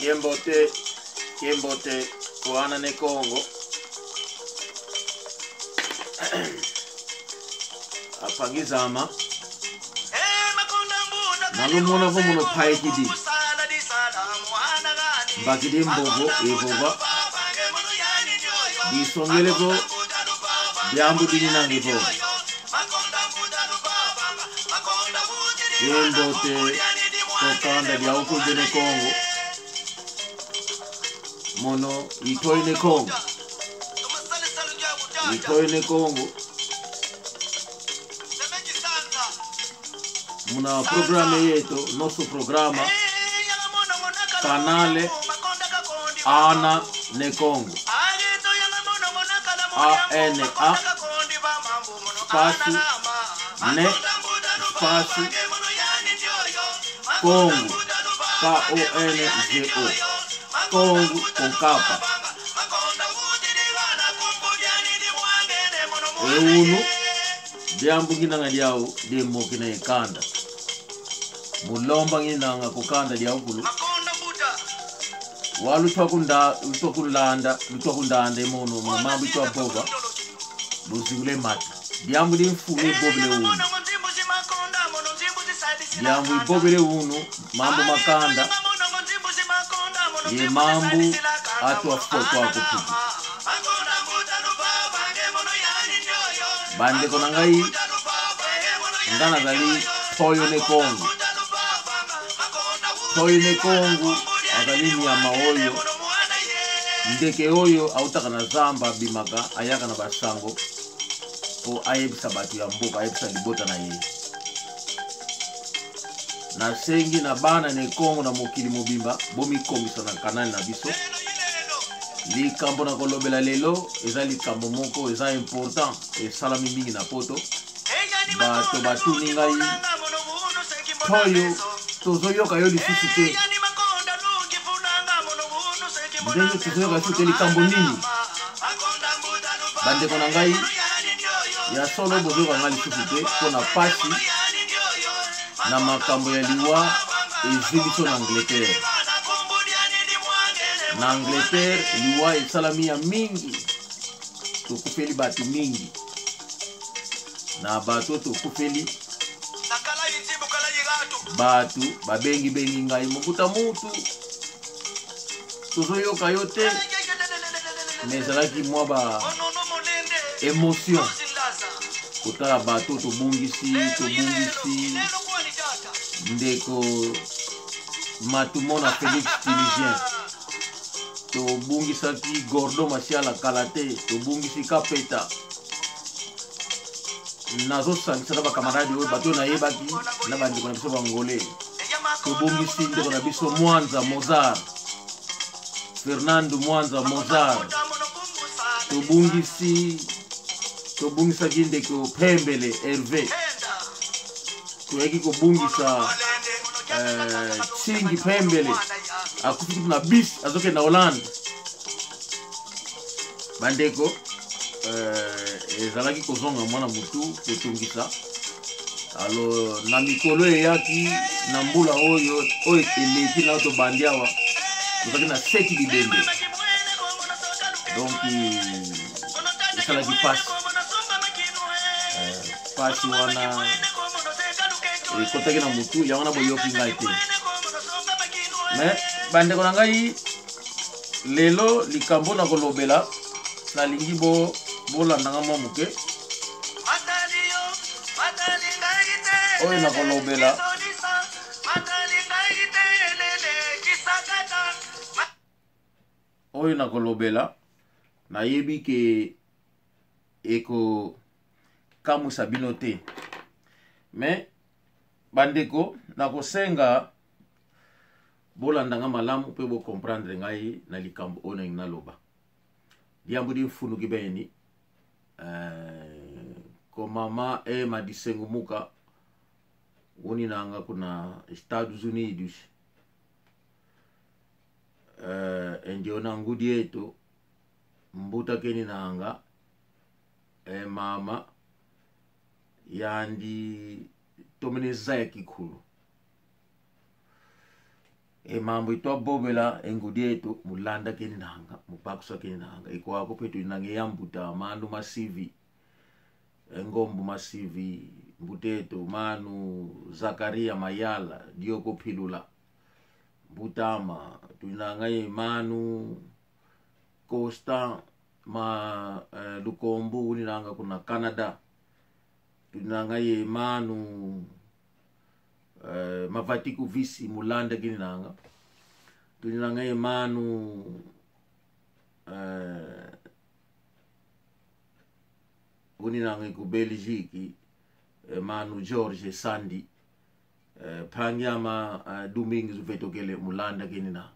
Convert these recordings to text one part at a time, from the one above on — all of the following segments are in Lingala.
Kembote, Kembote, Koana ne Kongo. Apangizama. Nalomona vo mono paekidi. Mbakidi mbogo evova. Disongele vo byambu dini nange vo. Yembote kokanda lya ukunde ne Kongo. Mono itoi ne Kongo. Itoi ne Kongo. Muna programa yetu, nosso programa Canale Ana ne Kongo. A N A espaço ne espaço Congo K O N G O Congo com capa euno diambu nginanga diau dimoki na ikanda mulomba nginanga kukanda diaukulu walutwa lutwa kulanda lutwa kundanda emono mamambu itwa boba luzikule mata diambu dimfumu ibobele unu diambu ibobele unu mambo makanda ye mambu atwa foto akupuku bandeko na ngai nga nazali toyo ne kongo toyo ne kongo azali nyama oyo ndeke oyo autaka na zamba abimaka ayaka na basango mpo ayebisa bato ya mboka ayebisa libota na ye nasengi na bana na ekongo na mokili mobimba bomikomisa na kanali na biso likambo na kolobela lelo eza likambo moko eza important esalami mingi na poto bato batuni ngai toyo tozoyoka yo lisusu te ndenge tozoyoka lisusu te likambo nini bandeko na ngai ya solo bozoyoka ngai lisusu te mpo na pasi na makambo ya liwa ezwi biso na angleterre na angleterre liwa esalami ya mingi tokufeli bato mingi na bato tokufeli bato babengibengi ngai mobuta mutu tozoyoka yo te me ezalaki mwa ba émotion kotala bato tobungisi tobungisi ndeko matumona félix tunisien tobungisaki gordo masiala kala te tobungisi kapeta nazosangisa na bakamarade oyo bato oyo nayebaki na bandeko na biso bangole tobungisi ndeko na biso mwanza mozart fernando mwanza mozart tobungisi tobungisaki ndeko pembele herve toyaki kobungisa eh, tsingi pembele akufi kutu na bis azokende na hollande bandeko eh, ezalaki kozonga mwana motu kotungisa alo na mikolo eyaki na mbula oyo oyo eleki na tobandi awa tozalaki na seti bibembe donc esalaki mpasi mpasi eh, wana ekotaki na motu yango wana boyoki ngai te me bandeko na ngai lelo likambo na kolobela nalingi bo bolanda nga mwa moke oyo nakolobela oyo nakolobela nayebi ke ekokamwisa bino te me bandeko nakosenga bolanda nga malamu mpe bocomprendre ngai na likambo oyo nalingi naloba diambu di mfunuki beni eh, komama ema disengumuka woni nanga kuna Estados Unidos eh, endio na ngudi yetu mbuta keni nanga eh, mama yandi tomene zaya kikhulu. Emambo itwabobela engudi yetu mulanda keni nanga mupakusa keni nanga ikwako petu inange yambuta manu masivi engombu masivi mbutetu manu Zakaria Mayala Dioko Philula mbutama tuinanga ye manu Constant ma Lukombu uninanga kuna Canada tuinanga ye manu Mavatiku visi mulanda kini nanga tuinanga ye manu uninanga ku Belgique manu George Sandi phangyama Domingues uvetokele mulanda kini nanga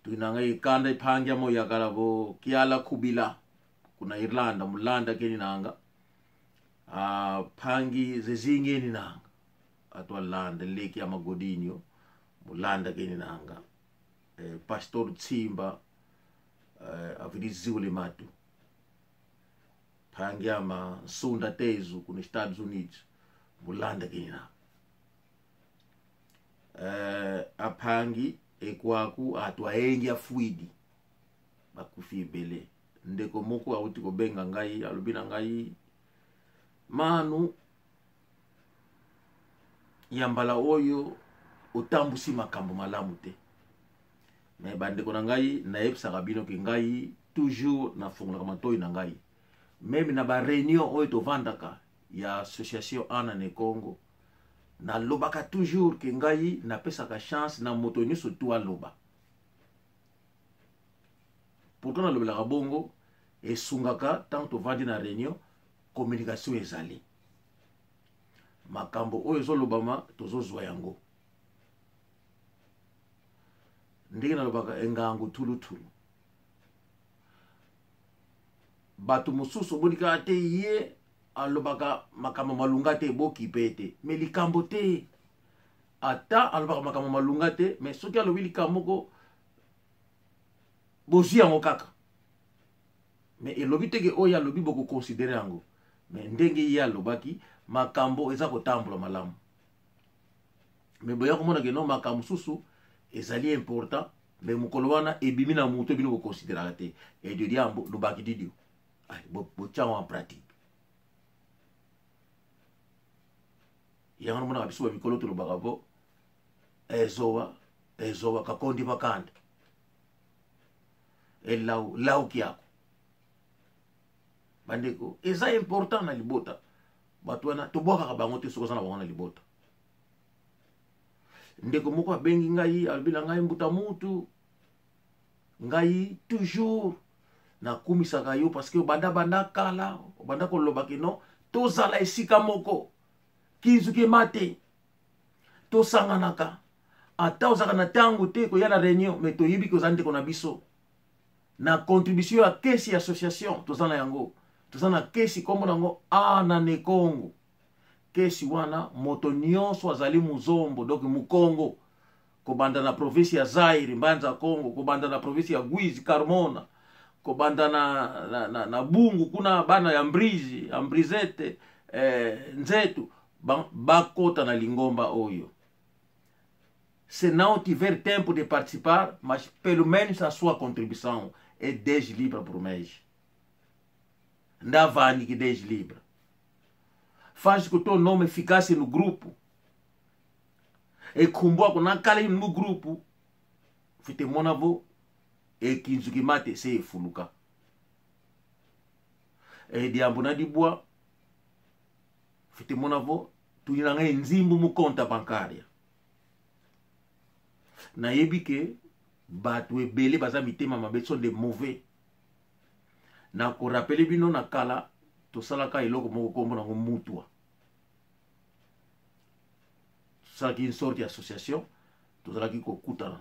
tuinanga ikanda iphangyama yakala bo kiala kubila kuna Irlanda mulanda kini nanga phangi zezingeni nanga atwalanda leki ya magodinho mulanda keni nanga pastor Tsimba aviliziwe matu phangyama Sunda Tezu kuna Estados Unidos mulanda keni nanga aphangi ekwaku atwaengi afuidi bakufi ebele ndeko moko auti kobenga ngai alobi na ngai manu ya mbala oyo otambusi makambo malamu te me bandeko na ngai nayebisaka bino ke ngai toujours nafungolaka matoi na ngai meme na ba réunion oyo tovandaka ya association ana ne Congo nalobaka toujours ke ngai napesaka chance na moto nyonso tu aloba. Pourquoi nalobelaka bongo? Esungaka ntango tovandi na réunion, communication ezali makambo oyo ezolobama tozozwa yango ndenge nalobaka engangu tulutulu. Bato mosusu omoni kaka te ye alobaka makambo malunga te bokipe te me likambo te ata alobaka makambo malunga te me soki alobi likambo moko bozwi yango kaka me elobi teke oyo alobi bokokonsidere yango me ndenge ye alobaki makambo eza kotambola malamu me boya komona ke no makambo mosusu ezali important me mokolo wana ebimi na moto bino bokonsideraka te edio diambo lobaki didio botyango en pratique yango namonaka biso bamikolo tolobaka bo ezowa ezowa kakondi bakanda elau lauki yako bandeko eza important na libota bato wana tobwakaka bango te soki oza na bango na libota. Ndeko moko abengi ngai alobi na ngai mbuta mutu ngai toujours nakumisaka yo parce que obanda banda kala obanda koloba ke non tozala esika moko kinzuki emate tosanganaka ata ozalaka na ntango te koya na réunion mais toyebi ke oza ndeko na biso na contribution ya kesi ya association toza na yango toza na kesi kombo nango ana nekongo kesi wana moto nyonso azali muzombo donc mukongo kobanda na province ya Zaire Mbanza Congo kobanda na province ya Guizi Carmona kobanda na Bungu kuna bana ya Mbrizi ya Mbrizete Nzetu bakota na lingomba oyo. Se não tiver tempo de participar, mas pelo menos a sua contribuição é 10 libras por mês. Ndavani que 10 libras. Faz que o teu nome ficasse no grupo. E kumbwa kuna kale no grupo. Fite monavo e kinzuki mate se efuluka. E diambo na dibwa. Fite monavo tuinanga nzimbu mu compte bancaria. Nayebi ke bato ebele baza mitema mabe sont des mauvais. Na ko rappeler bino na kala tosalaka eloko moko kombo nango mutwa. Tosalaki une sorte ya association, tozalaki kokutana.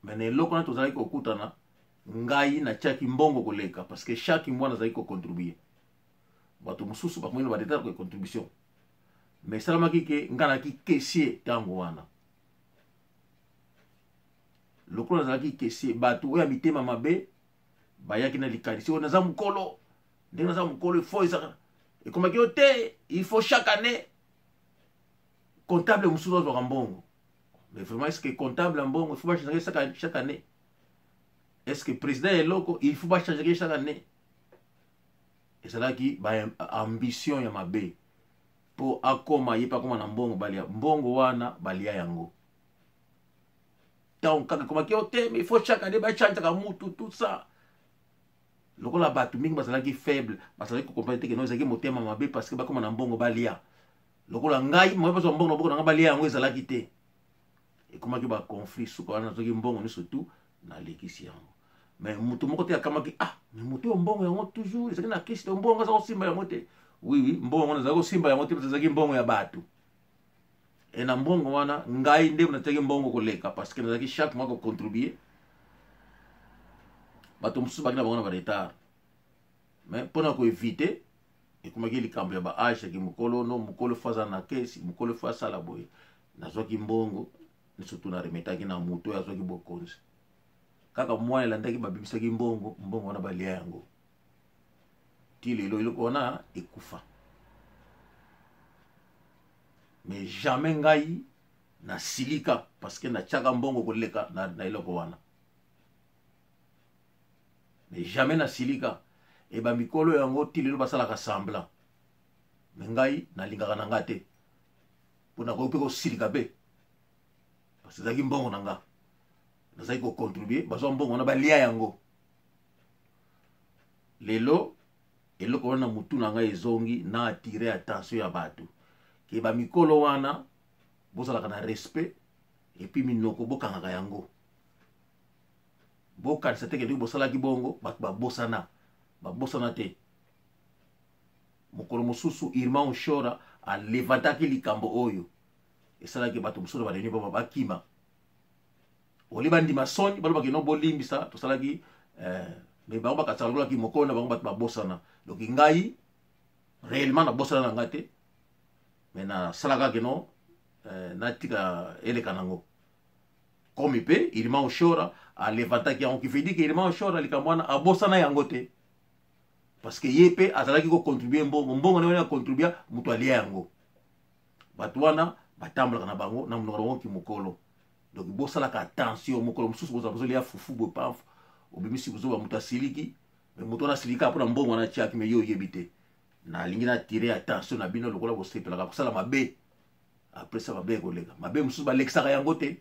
Mais na eloko wana tozalaki kokutana, ngai natiaki mbongo koleka parce que chaque mois nazalaki kocontribuer. Bato mosusu bakomaki na ba retard ya contribution. Mais esalamaki ke ngai nazalaki caissier ntango wana. Lokola nazalaki caissier, bato oyo ya mitema mabe bayaki na likanisi oyo naza mokolo, ndenge naza mokolo il faut ezaka ekomaki yo te, il faut chaque année comptable mosusu azwaka mbongo. Mais vraiment, est ce que comptable ya mbongo il faut bachange chaque année? Est ce que président ya eloko il faut bachange chaque année? Ezalaki baambition ya mabe mpo akoma ye mpe akoma na mbongo, balia mbongo wana, balia yango. Ntango kaka ekomaki yo te, mais il faut chaque année bachangeaka mutu, tout ça, lokola bato mingi bazalaki faible, bazalaki kocomprendre te que non, ezalaki motema mabe parce que bakoma na mbongo balia. Lokola ngai moye bazwa mbongo na boko na ngai balia yango ezalaki te, ekomaki baconflit. Suka wana nazwaki mbongo nyonso tu, nalekisi yango, mais moto moko te akamaki: "Ah, mais moto oyo, mbongo yango toujours ezalaki na kisi te, mbongo aza kosimba yango te." Oui, mbongo wana ezalaki kosimba yango te, ezalaki mbongo ya bato. E na mbongo wana, ngai nde natiaki mbongo koleka parce que nazalaki chaque mois kocontribue. Bato mosusu baki na bango na baretard, mais mpona koéviter, ekomaki likambo ya baage yaki mokolo no mokolo faut aza na kesi, mokolo faut asala boye. Nazwaki mbongo nyonso tu, naremetaki na moto oyo azwaki bokonzi. Kaka mwana elandaki, babimisaki mbongo, mbongo wana balia yango. Ti lelo eloko wana ekufa. Mais jamais ngai nasilika parce que natiaka mbongo koleka na eloko wana, mais jamais nasilika. E bamikolo yango ti lelo basalaka semblant, mais ngai nalingaka na nga te, mpo nakoki mpe kosilika mpe parce ezalaki mbongo na nga, nazalaki kocontribue. Bazwa mbongo wana, balia yango. Lelo eloko wana na motu na ngai ezongi na attire attention ya bato que bamikolo wana bozalaka na respect, et puis minoko bokangaka yango. Bokanisa te que ndenge bosalaki bongo, bato babosana. Babosana te. Mokolo mosusu Irma Oshora alevantaki likambo oyo esalaki bato mosusu na baréunion bama bakima oli bandima soni, balobaki: "No, bolimbisa, tosalaki mais bango bakatisaka lokolaki mokolo na bango, bato babosana." Donc ngai réellement nabosana na ngai te, mais nasalaka que non, natika eleka nango. Comme mpe Irma Oshora alevantaki yango, qui veut dire que Irma Oshora likambo wana abosana yango te, parce que ye mpe azalaki kocontribue mbongo. Mbongo na wana acontribua, moto alia yango. Bato wana batambolaka na bango na monoko na bango kimokolo. Donc bosalaka attention. Mokolo mosusu bozala bozolia fufu boye, pamfu obimisi bozoba, moto asiliki. Mais moto wana asilika mpona mbongo wana atiaki, mais ye oyebi te. Nalingi natire attention na bino, lokola bosepelaka kosala mabe, après ça mabe ekoleka, mabe mosusu balekisaka yango te.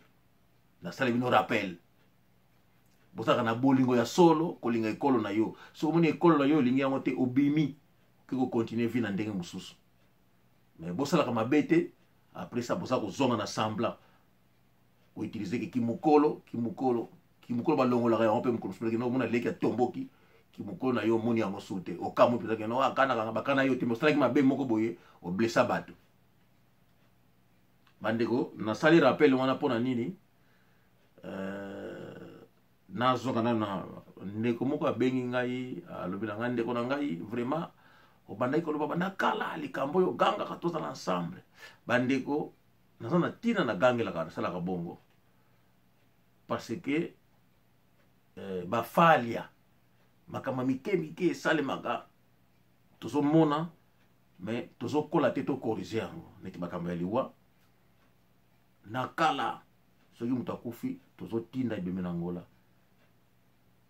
Nasala bino rappel: bozalaka na bolingo ya solo, kolinga ekolo na yo. Soki omoni ekolo na yo olingi yango te, obimi, okoki kocontinue vie na ndenge mosusu. Mais bosalaka mabe te, après ça boza kozonga na semblant koutiliser que kimokolo, kimokolo, kimokolo. Balongolaka yango mpe mokolo mosusu. Omona leki atomboki, kimokolo na yo omoni yango su te, okamwi mpenza que non, akanaka bakana yo te, mais osalaki mabe moko boye, oblessa bato. Bandeko, nasali rappel wana mpona nini? Nazonga nano na ndeko moko abengi ngai, alobi na ngai: "Ndeko na ngai, vraiment obandaki koloba banda kala likambo oyo, ogangaka tozala ensemble." Bandeko, naza na ntina nagangelaka, nasalaka bongo parce que bafalia makambo ya mike mike esalemaka, tozomona, mais tozokola te tocorriger yango. Neti makambo ya liwa na kala, soki moto akufi, tozotinda ebembe na Ngola.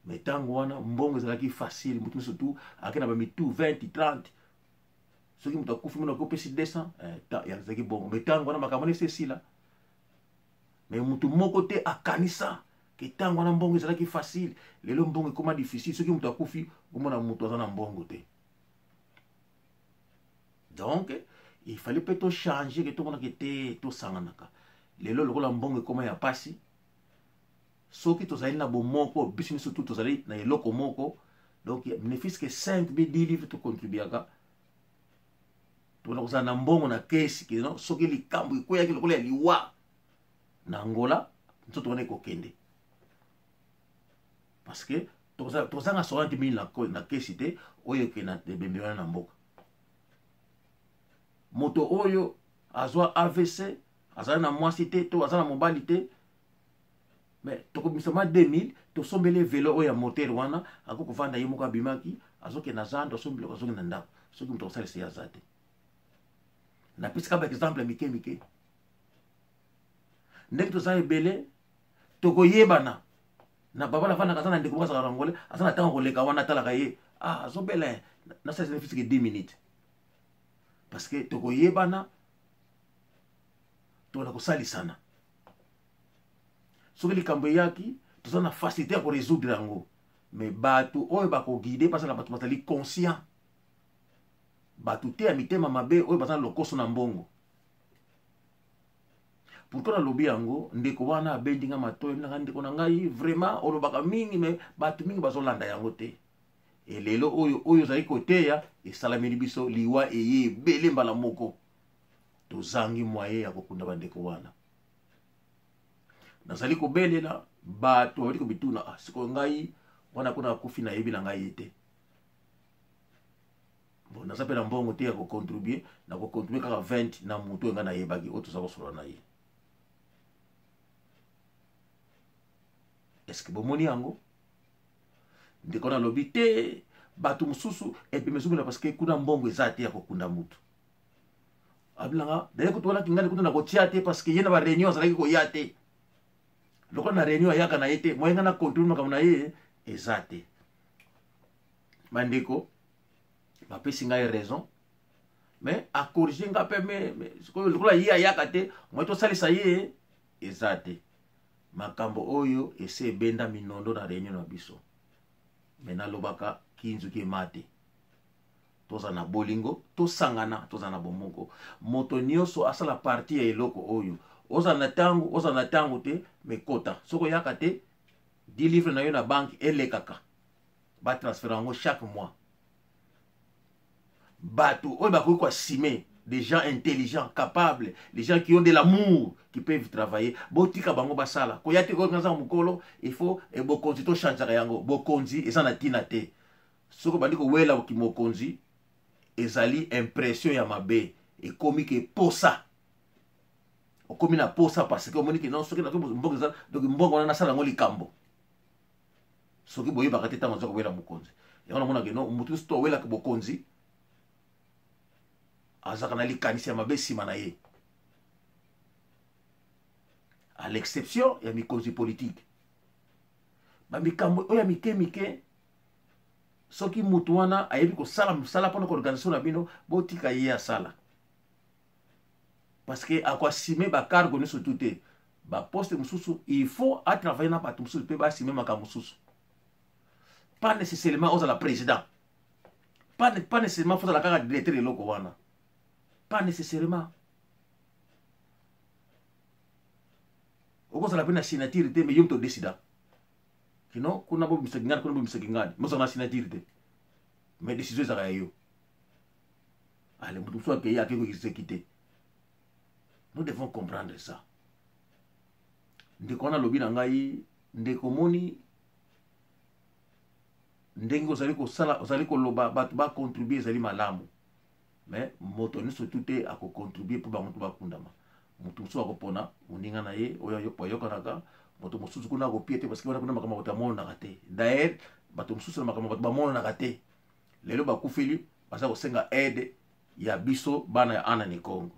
Mais ntango wana mbongo ezalaki facile, moto nyonso tu ake na bamitu 20, 30. Soki moto akufi, mona akopesi 200, ezalaki bongo. Mais ntango wana makambo wana esi esila, mais motu moko te akanisa que ntango wana mbongo ezalaki facile. Lelo mbongo ekóma difficile. Soki moto akufi, omona moto aza na mbongo te. Donc il fallait mpe tochange, que tomonaka te tosanganaka. Lelo lokola mbongo ekóma ya pasi, soki tozali na bomoko, biso nyonso tu tozali na eloko moko, donc ne fût-ce que 5 be 10 livre tocontribuaka, tona kozala na mbongo na kesi que soki likambo ekweyaki lokola ya liwa na Angola, nzoto wana ekokende, parce que tozanga 60 000 na kesi te oyo ekende ebembe wana na mboka. Moto oyo azwa AVC, azali na mwasi te to aza na mobali te, mais tokobimisa ma 2000, tosombeli vélo oyo ya moteur wana, akoki kovanda ye moko. Abimaki, azokende na zando, asombi biloko, azokende na ndako. Soki moto akosalisa ye aza te. Napesi kaka baexemple ya mike mike. Ndenge toza ebele, tokoyebana. Na baba nafandaka aza na ndeko moko azalaka na ngole, aza na ntango koleka wana atalaka ye. Ah, azobela nasalisa ne fisike 10 minutes. Parce que tokoyebana, tokona kosalisana. Soki likambo eyaki, toza na facilité ya koresoudre yango. Mais bato oyo bakoguide bazala bato bazali conscient. Bato te ya mitema mabe oyo baza na lokoso na mbongo. Pourquoi nalobi yango? Ndeko wana abendi nga matoyi nanga, ndeko na ngai vraiment olobaka mingi mais bato mingi bazolanda yango te. E lelo oyo oyo ozali koteya esalameli biso liwa eye ebele mbala moko. Tozangi moyen ya kokunda bandeko wana. Nazali kobelela bato babandi komituna, ah, sikoyo ngai wana kuna akufi nayebi na ngai ye te. Bon, naza mpe na mbongo te ya kocontribue, na kocontribue kaka 20 na moto oyo ngai nayebaki oyo toza kosolola na ye. Est-ce que bomoni yango? Ndeko nalobi te, bato mosusu ebema ezomona parce que kuna mbongo eza te ya kokunda motu. Abilanga d'ailleurs kutu wana kingani kutu na kotia te parce que ye na ba réunion azalaki koya te. Lokola na réunion ayaka na ye te, moyen nga na contrôle makambo na ye eza te. Bandeko bapesi ngai raison, mais akorige nga mpe me sikoyo lokola ye ayaka te, moyen tosalisa ye eza te. Makambo oyo ese ebenda minondo na réunion na biso. Mais nalobaka kinzuki emate. Toza na bolingo, tosangana, toza na bomoko. Moto nyonso asala partie ya eloko oyo. Ozala na tango, ozala na tango te, mais kota. Soko oyaka te, 10 livres na yo na banque elekaka. Ba transfert yango chaque mois. Bato oyo bakoki koassumer, des gens intelligents, capables, des gens qui ont de l'amour, qui peuvent travailler. Botika bango basala. Koya te koyoka nzambe mokolo, il faut e bokonzi to changeaka yango. Bokonzi eza na tina te. Soko bandi kowela kimokonzi, ezali impression ya mabe. Ekomi ke posa. Okomi na posa parce que omoni ke non, soki nazo mbongo eza, donc mbongo wana nasala yango likambo. Soki boyebaka te ntango oza kowela mokonzi. Yango namonaka ke non, moto nyonso to awelaka bokonzi, azalaka na likanisi ya mabe nsima na ye. À l'exception ya mikonzi politique. Ba mikambo oyo ya mike mike, soki mutu wana ayebi kosala mosala mpona koorganisation na bino, botika ye asala. Parce que akoassume ba cargo nyonso tout te. Ba poste mosusu, il faut a travailler na bato mosusu mpe ba assume makambo mosusu. Pas nécessairement ozala président. Pas nécessairement faut ozala kaka directeur eloko wana. Pas nécessairement. Okozala mpe na signature te, mais yo moto odécida. Kino kuna bobimisa kingani, kuna bobimisa kingani. Mozala na signature te. Mais décision ezalaka ya yo. Allez, moto mosusu akei, akei koexécuter. Nous devons comprendre ça. Ndeko wana alobi na ngai, ndeko moni ndenge ozali kosala, ozali koloba bato ba contribuer ezali malamu. Mais moto nyonso tu te akocontribuer mpo bango to bakundama. Moto mosusu akopona moninga na ye oyo ayokanaka, moto mosusu kuna akopie te parce que wana kuna makambo bato bamonanaka te. D'ailleurs, bato mosusu na makambo bato bamonanaka te. Lelo bakufeli baza kosenga aide ya biso bana ya Anna Nekongo.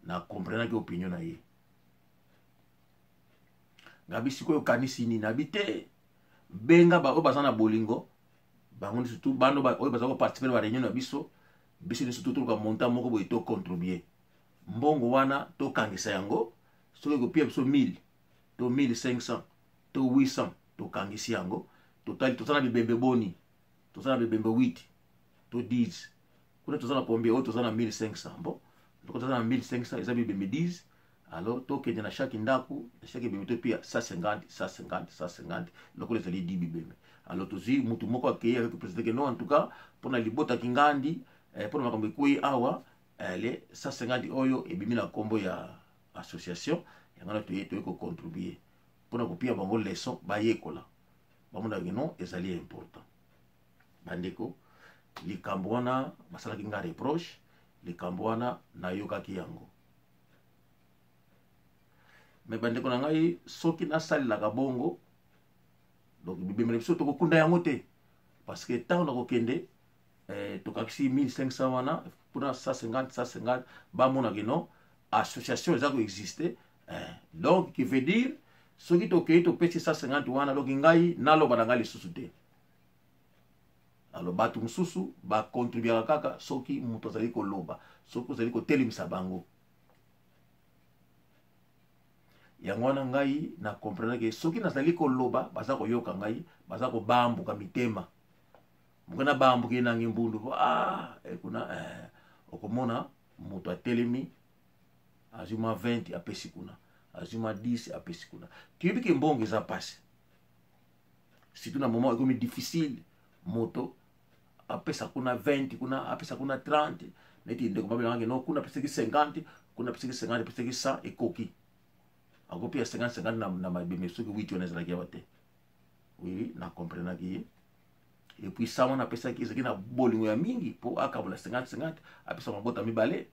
Na comprenaki opinion na ye. Ngabi sikoyo kanisi nini? Nabi te, benga ba oyo baza na bolingo, bango nyonso tu bano ba oyo baza ko participer na ba réunion na biso, biso nyonso tu toluka montant moko boye to contribuer. Mbongo wana tokangisa yango, soki ekopia biso 1000 to 1500 to 800 tokangisi yango. Totali toza na bibembe boni? Toza na bibembe 8 to 10. Kuna toza na combien? Oyo toza na 1500. Bon, donc toza na 1500 eza bibembe 10. Alors tokende na chaque ndako, na chaque bibembe topia 150, 150, 150, lokola ezali 10 bibembe. Alors tozwi mutu moko akei avec président ke non, en tout cas mpona libota kingandi, mpona makambo ekwei awa, le 150 oyo ebimi na kombo ya association, yango wana toye kocontribuer mpona kopia bango leçon bayekola. Bamonaka non, ezali important. Bandeko, likambo wana basalaki nga reproche, likambo wana nayokaki yango. Mais bandeko na ngai, soki nasalelaka bongo, donc bibembe na biso tokokunda yango te. Parce que ntango nakokende, tokakisi 1500 wana, mpona 150, 150, bamonaki non, association eza koexiste. Eh, donc qui veut dire soki tokei topesi 150 wana, donc ngai naloba na ngai lisusu te. Alors bato mosusu bakontribuaka kaka soki moto azali koloba, soki ozali kotelemisa bango. Yango wana ngai na comprendre ke soki nazali koloba, baza koyoka ngai, baza kobambuka mitema moke na bambuki nangi mbundu po ah, eh, kuna eh, okomona moto atelemi, azwi mwa 20 apesi kuna, azwi mwa 10 apesi kuna. Toyebi ke mbongo eza mpasi, surtout na moment ekomi difficile. Moto apesa kuna 20, kuna apesa kuna 30. Neti ndeko babelangaki no, kuna apesaki 50, kuna apesaki 50, apesaki 100. Ekoki akopia 50 50 na mabeme soki 8 wana ezalaki awa te. Oui, na comprenaki ye. Et puis 100 wana apesaki ezalaki na bolingo ya mingi mpo akabola 50 50, apesa mabota mibale.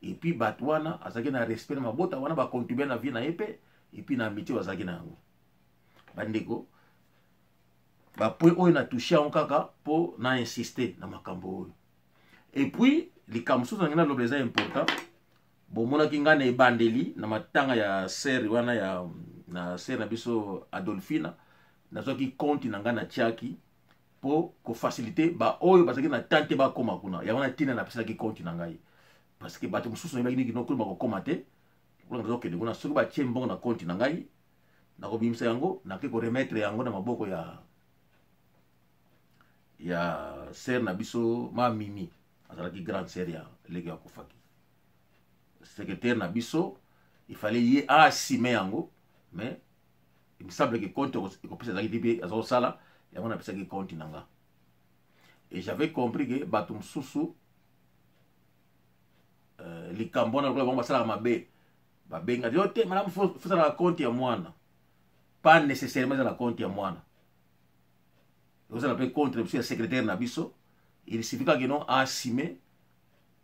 Et puis bato wana azalaki na respect na mabota wana, bacontribue na vie na ye mpe, et puis na amitié bazalaki na yango. Bandeko, bapoint oyo na touche yango kaka mpo na insiste na makambo oyo. Et puis likambo mosusu nangi naloba eza important. Bomonaki ngai na ebandeli na matanga ya sere wana, ya na sere na biso Adolphina, nazwaki konti na ngai, natiaki mpo kofacilite baoyo bazalaki na temps te bakóma kuna. Yango na ntina napeselaki konti na ngai, parce que bato mosusu nayebaki niki nokolo bakokóma te. Kuna nazokende kuna, soki batie mbongo na konti na ngai, nakobimisa yango, nake koremettre yango na maboko ya sere na biso ma Mimi. Azalaki grande sere ya leki akufaki. Secrétaire na biso, il fallait ye aasime yango, mais il me semble que compte ekopesa ezalaki te mpe aza kosala yango. Napesaki compte na nga et j'avais compris que bato mosusu, likambo wana lokola bango basalaka mabe, babenga yo te. Malamu fosalaka compte ya mwana, pas nécessairement eza na compte ya mwana, ekozala mpe compte na biso ya secrétaire na biso. Il suffit kaka no assumer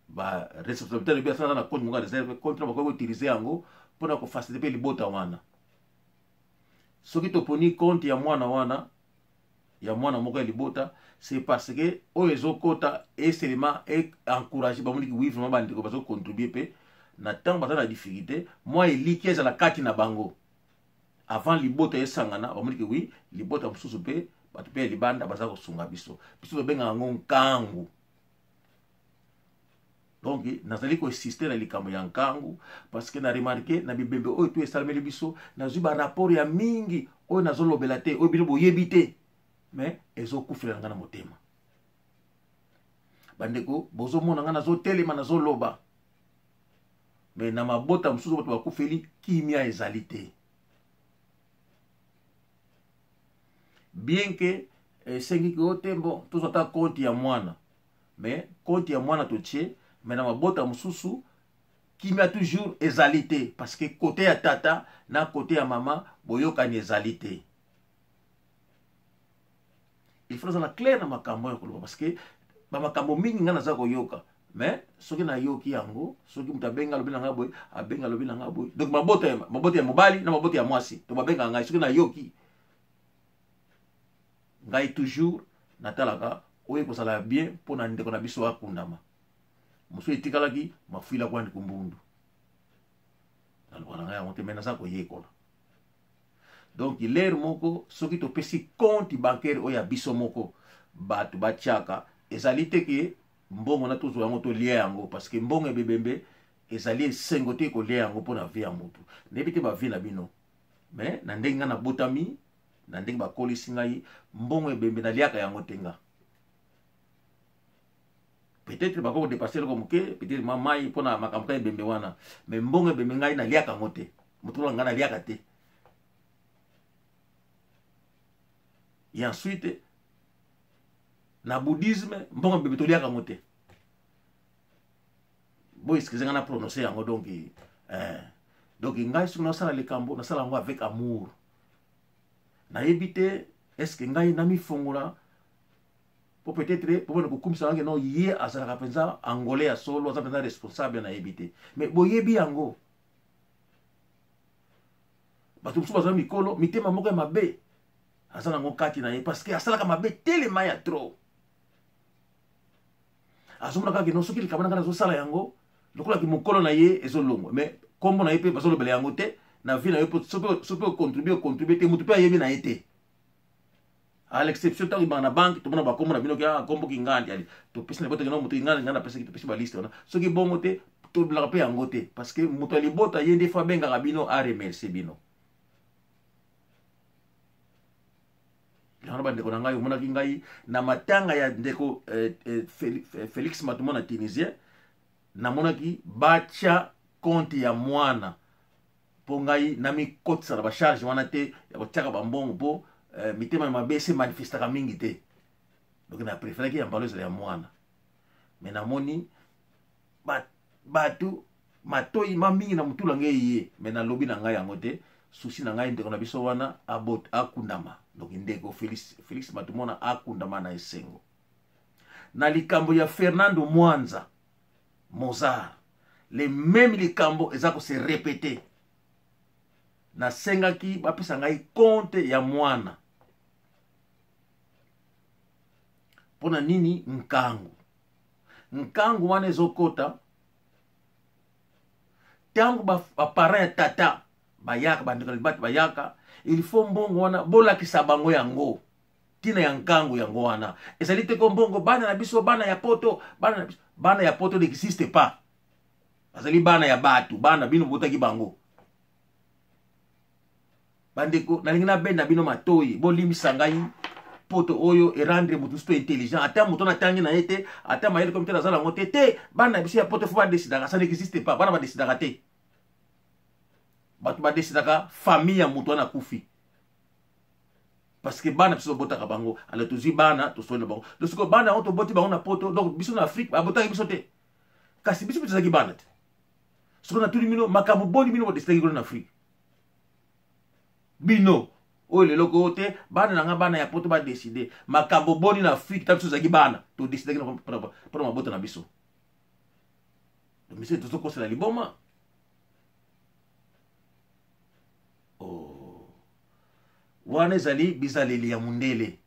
ba responsabilité na biso, asalaka na compte moko ya réserve, compte na bakoki koutilize yango mpona kofacilite mpe libota wana. Soki toponi compte ya mwana wana, ya mwana moko ya libota, c'est parce que oyo ezokota eselema encourage bamoniki, oui, vraiment bandeko bazocontribue mpe na ntango baza na difficulté. Mwa eliki ezala kati na bango avant libota esangana, bamoniki, oui, libota mosusu mpe bato mpe ya libanda baza kosunga biso. Biso tobengaka yango nkangu. Donc nazali koinsiste na likambo ya nkangu parce que na remarke na bibembe oyo to esalemeli biso, nazwi barapport ya mingi oyo nazolobela te, oyo bino boyebi te, mais ezokufela na ngai na motema. Bandeko, bozomona ngai nazotelema, nazoloba, mais na mabota mosusu bato bakufeli, kimia ezali te. Bien que esengi ke o te, bon, tozwa ata compte ya mwana, mais compte ya mwana totie, mais na mabota mosusu kimia toujours ezali te, parce que côté ya tata na côté ya mama boyokani ezali te. Il faut nazala clair na makambo oyo koloba, parce que bamakambo mingi ngai naza koyoka, mais soki nayoki yango, soki moto abenga alobi na ngai boye, abenga alobi na ngai boye, donc mabota ya mobali na mabota ya mwasi to babengaka ngai, soki nayoki ngai toujours natalaka oyo ekozala bien mpo na ndeko na biso akundama. Mosusu etikalaki mafwila kwandi kumbundu, naloba na ngai yango te, mais naza koyekola. Donc lere moko soki topesi compte bancaire oyo ya biso moko, bato batiaka, ezali te ke mbongo na tozwa yango tolia yango, parce que mbongo ebebembe ezali esengo te kolia yango mpo na vie ya motu. Nayebi te bavie na bino, mais na ndenge ngai nabotami, na ndenge bakolisi ngai, mbongo ebembe naliaka yango te. Nga peut-être bakoki kodepase eloko moke, peut-être mwa mai mpona makambo ka ebembe wana, mais mbongo ebembe ngai naliaka yango te. Moto lola ngai naliaka te. Et ensuite na bouddhisme, mbongo ebembe toliaka yango te. Bo excuse ngai na prononce yango. Donc ngai soki nasala likambo, nasala yango avec amour. Nayebi te est-ce ngai namifongola po peut-être po bana kokumisa ngai no, ye azalaka mpenza angolais ya solo, aza mpenza responsable. Nayebi te, mais boyebi yango. Bato mosusu bazala mikolo, mitema moko ya mabe aza nango kati na ye, parce que asalaka mabe telema ya trop. Azomona kaka no soki likambo na ngai nazosala yango lokolaki mokolo na ye ezolongwa, mais Kombo na ye mpe bazolobela yango te na vie na yo, soki ocontribue, ocontribue te, motu mpe ayebi na ye te, à l'exception ntango ibanga na banque, tomona bakombo na bino ke ah, kombo Kingandi, ali topesi na libota kino moto Kingandi, ngai napesaki, topesi baliste wana. Soki bongo te, tolobelaka mpe yango te, parce que moto ya libota ye nde fo abengaka bino, aremercie bino. Yango bandeko na ngai, omonaki ngai na matanga ya ndeko Félix Matumo na Tunisien, namonaki batya compte ya mwana, mpo ngai namikotisa na bacharge wana te ya kotiaka bambongo, mpo mitema ya mabe se manifestaka mingi te. Donc na préféraki ya mbalo ezala ya mwana. Mais namoni bato matoi ma mingi na motula ngai ye, mais nalobi na ngai yango te. Souci na ngai, ndeko na biso wana abot akundama, donc ndeko Félix Matumona akundama na esengo. Na likambo ya Fernando Mwanza Mozart, le même likambo eza kose répéter. Nasengaki bapesa ngai compte ya mwana. Mpo na nini? Nkangu nkangu wana ezokota ntango baparent ya tata bayaka, bandeko na libata bayaka, il faut mbongo wana bolakisa bango yango. Ntina ya nkangu yango wana ezali te ko mbongo bana na biso, bana ya poto, bana na biso. Bana ya poto n'existe pas, bazali bana ya bato, bana bino botaki bango. Bandeko, nalingi nabenda bino matoi, bolimbisa ngai. Poto oyo erendre moto mosusu intelligent, ata moto natangi na ye te, ata mayele komi te, naza nango te te. Bana na biso ya poto fo badesidaka, ça n'existe pas. Bana badesidaka te, bato badesidaka famille ya moto wana akufi, parce que bana biso tobotaka bango. Alors tozwi bana, tosoli na bango. Donc sikoyo bana yango toboti bango na poto, donc biso na Afrique babotaki biso te, kasi biso mpe tozalaki bana te. Sikoyo natuni bino, makambo boni bino bodesidaki kuna na Afrique? Bino oyo lelo ko te bana na nga, bana ya poto badeside, makambo boni na Afrique ta biso tozalaki bana todesidaki mpona mabota na biso? Miso tozokosela liboma. Oh. Wana ezali bizaleli ya mundele.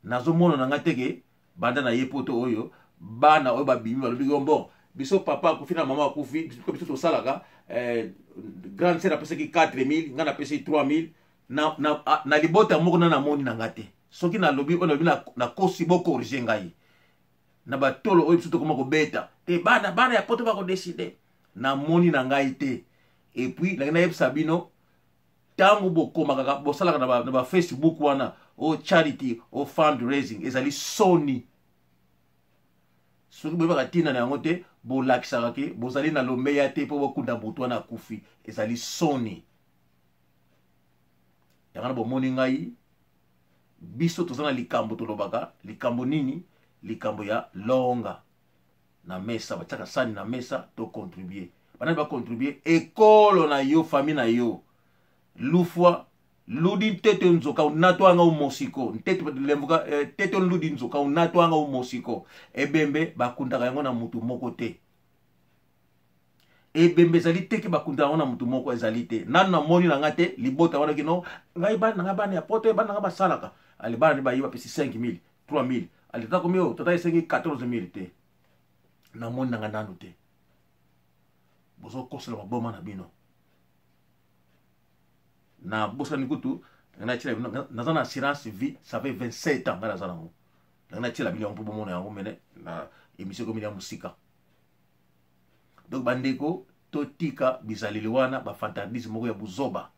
Nazomona na nga teke banda na ye poto oyo, bana oyo babimi balobi yo bon, biso papa akufi na mama akufi, biso tosalaka grande sœur apesaki 4000, ngai napesi 3000 na libota moko. Na namoni na nga te. Soki nalobi oyo nalobi nakosi, bokorige ngai na batolo oyo biso tokoma kobeta te. Bana ya poto bakodeside, namoni na ngai te. Et puis nangi nayebisa bino, ntango bokomaka, bosalaka na bafacebook wana o charity, o fundraising, ezali soni. Soki boyebaka ntina na yango te, bolakisaka ke bozali na lomeya te mpo bokunda motu wana akufi, ezali soni. Yango na bomoni ngai, biso toza na likambo tolobaka. Likambo nini? Likambo ya longa na mesa, batiaka sani na mesa, tocontribue. Banani bacontribue? Ekolo na yo, famille na yo. Lufwa ludi ntete nzoka unatwanga umosiko ntete lembuka tete ludi nzoka unatwanga umosiko. Ebembe bakundaka yango na mutu moko te. Ebembe ezali te ke bakundaka yango na mutu moko, ezali te. Nanu namoni na nga te libota wana kino ngai bana na ngai, bana ya poto, bana na ngai basalaka. Ale, bana nde baye bapesi 5000, 3000. Ale, tata komi oyo, tata esengi 14000 te. Namoni na ngai nanu te. Bozokosela maboma na bino. Na bosani kutu ngai naza na assurance vie, ça fait 27 ans ngai naza nango. Ngai natiela bino yango mpo bomona yango mene na émission ekomi ya mosika. Donc bandeko, totika bizaleli wana, bafantardise moko ya buzoba.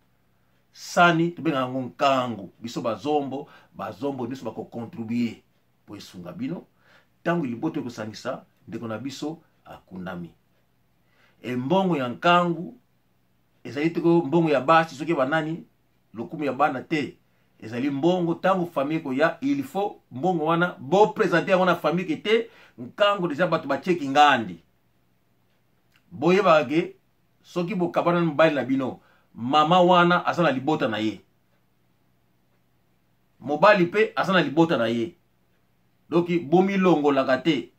Sani tobengaka yango nkangu. Biso bazombo, bazombo nyonso bakocontribue mpo esunga bino ntango liboto ekosangisa ndeko na biso akundami. Embongo ya nkangu ezali te mbongo ya basi, soki banani lokumu ya bana te. Ezali mbongo ntango famille ekoya, il faut mbongo wana bopresente yango na famille ke te nkangu deja bato batieki ngandi. Boyebaka ke soki bokabana na mobali na bino, mama wana aza na libota na ye, mobali mpe aza na libota na ye. Donc bomilongolaka te.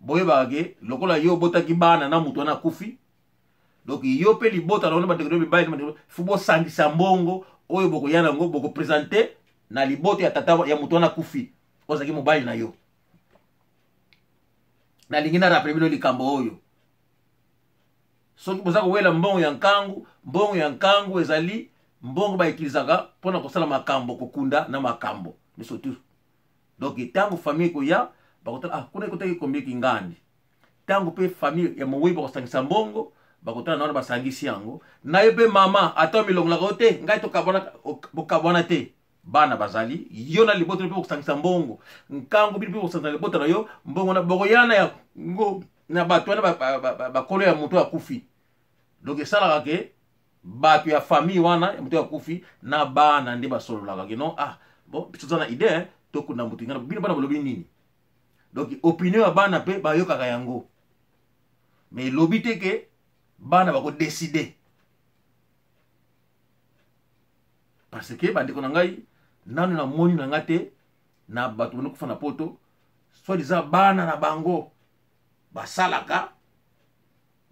Boyebaka ke lokola yo obotaki bana na moto wana akufi, donc yo mpe libota na wana, bandeko no mibali, fo bosangisa mbongo oyo bokoya nango, bokopresente na libota ya tata ya moto wana akufi, oyo azalaki mobali na yo. Nalingi na rappeler bino likambo oyo. Soki boza kowela mbongo ya nkangu, mbongo ya nkangu ezali mbongo baetilizaka mpo na kosala makambo, kokunda na makambo nyonso tu. Donc ntango famille ekoya, bakotala, ah, kuna ekotaki combien kingandi. Ntango mpe famille ya mowei bakosangisa mbongo, bakotala na wana basangisi yango. Na yo mpe mama, ata omilongolaka yo te, ngai tokabwana, bokabwana te. Bana bazali yo na libota mpe bokosangisa mbongo nkango, bino mpe bokosangisa libota na yo mbongo na bokoyana yango na bato wana bakolo ya moto akufi. Donc esalaka ke bato ya famille wana ya moto akufi na bana nde basololaka ke non, ah bon, biso toza na idée tokunda moto ingana, bino bana bolobi nini? Donc opinion ya bana mpe bayokaka yango, mais elobi te ke bana bakodeside. Parce que bandeko na ngai, nanu namoni na ngai te na bato bano kufa na poto, soit disant bana na bango basalaka,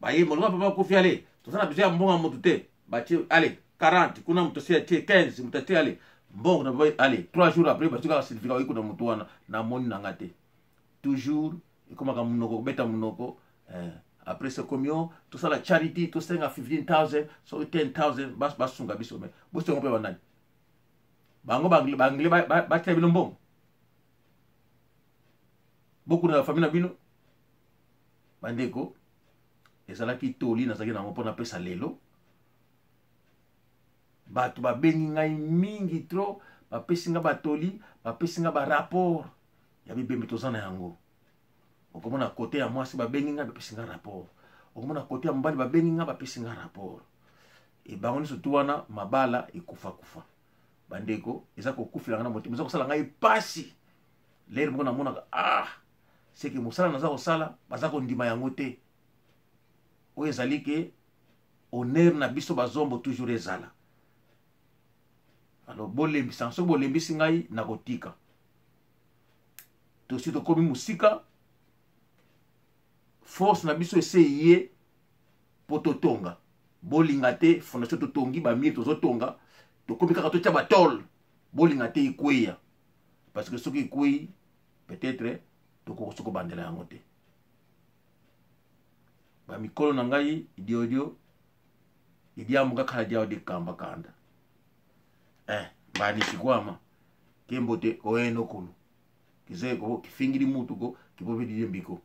baye molongo papa akufi, ale toza na besoin ya mbongo ya motu te, batie ale 40 kuna, moto asi atie 15, moto atie ale mbongo na papa, ale 3 jours après bazwi kaka certificat oyi kuna motu wana. Namoni na nga te, toujours ekomaka monoko kobeta monoko. Après c'est combien tosala charity, tosenga 15,000 soki 10,000, basunga biso. Me bosenga mpe banani bango baanglais batia bino mbongo, bokuna na famille na bino. Bandeko, ezalaki toli nazalaki nango mpo napesa lelo. Bato babengi ngai mingi trop, bapesi ngai batoli, bapesi ngai barapport ya bibembe toza na yango. Okomona kote ya mwasi babengi ngai, bapesi ngai rapport. Okomona kote ya mobali babengi ngai, bapesi ngai rapport. E bango nyonso tu wana mabala ekufakufa. Bandeko, eza kokufela ngai na motema, eza kosala ngai pasi. Lere moko namonaka, ah, seke mosala naza kosala baza kondima yango te. Oyo ezali ke honneur na biso bazombo toujours ezala. Alors bolembisa, soki bolembisi ngai nakotika. Tosi tokomi mosika, force na biso ese ye mpo totonga. Bolinga te, fondation totongi, bamire tozotonga, tokomi kaka totya batole. Bolinga te ekweya, parce que soki ekwei, peut-être tokoki soki kobandela yango te. Bamikolo na ngai, idiodio idiambu kaka diao de kamba kanda, mbani sikwama kembo te koyeno kulu kizeko kifingili mutu ko kipope didie mbiko.